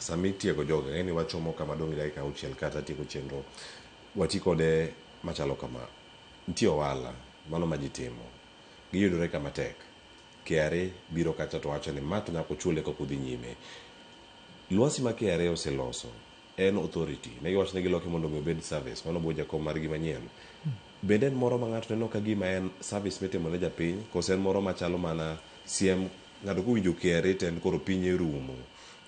Sama itiego jogo, ang'e ni wachomo kama dong' gi dakika auchiel kata tieko chenro. Wati kode machalo kama. Nitie ohala, mano ma ji timo. Giyudore kama tek. KRA biro kacha to wacho ni ma to nyaka uchule kapok udhi nyime. Lwasi ma KRA oseloso en authority. Ne giwacho ni giloke mondo mi obed service. Mano bwo jakom margi manyien. Bende en moro ma ng'ato neno ka gima en service mitimo ne japiny koso en moro machalo mana siem ng'ato kowinjo KRA to en koro pinye rumo.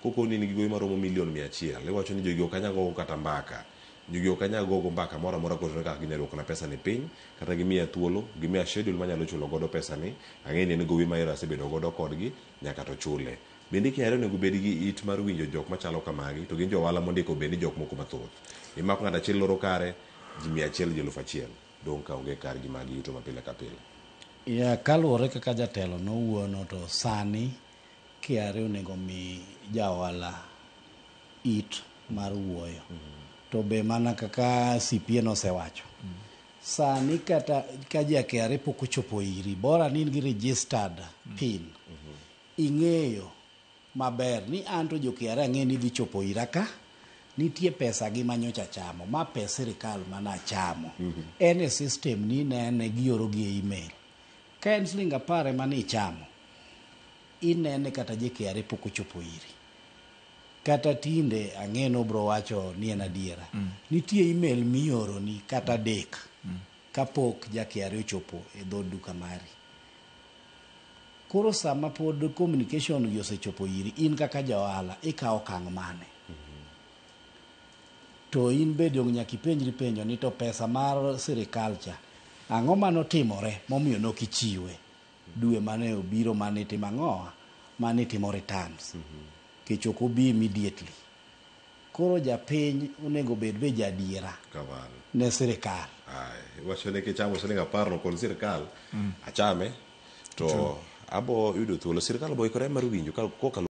Kokoni in gi gowi maromo milion 100, iwacho ni jogi ok anyal gogo kata mbaka. Jogi ok anyal gogo mbaka moro amora kotenore kaka ginyalo duokona pesa ni piny, kata gimiya thuolo, gimiya schedule manyalo chulo godo pesa ni. Ang'e ni en gowi ma ero asebedo godo kodgi, nyaka to chule. Bende KRA onego bed gi it mar winjo jok machalo kamagi, to gin jo ohala mondiko bende jok moko mathoth. Imako ng'ato achiel loro kare, ji 100 ji 1000 dong' ka onge kargi mag yuto ma pile ka pile. Ya, kaluwore kaka jatelo nowuono to sani KRA onego mi ja ohala it mar wuoyo. To be mana kaka CPA nosewacho. Sani kata ka ja KRA pok ochopo iri, bora ni in gi registered PIN. Ing'eyo maber ni an to jo KRA ang'e ni dhi chopo ira ka nitie pesa gi manyocha chamo ma pes sirikal mana chamo. En e system ni inene gioro gi e email. Ka en siling 10 ema ni ichamo, inene kata jo KRA pok ochopo iri. Kata tinde ang'e ni obro wacho ni en adiera. Nitie email mioroni kata adek kapok ja KRA ochopo e dho duka mari. Koro sama pod communication gi osechopo iri, in kaka ja ohala ikawo okang' mane? To in be dong' nyaka ipenjri penjo ni to pesa mar sirikal cha, ang'o manotimore momiyo nok ichiwe dwe mane obiro mane itimo ang'owa mane itimo returns kech ok obi immediately. Koro japiny onego bed be jaadiera Kamano. ne sirikal. Ai, iwacho ni kichamo siling 10 no kod sirikal, achame to abo yudo thuolo. Sirikal obo ikore mar winjo kokalo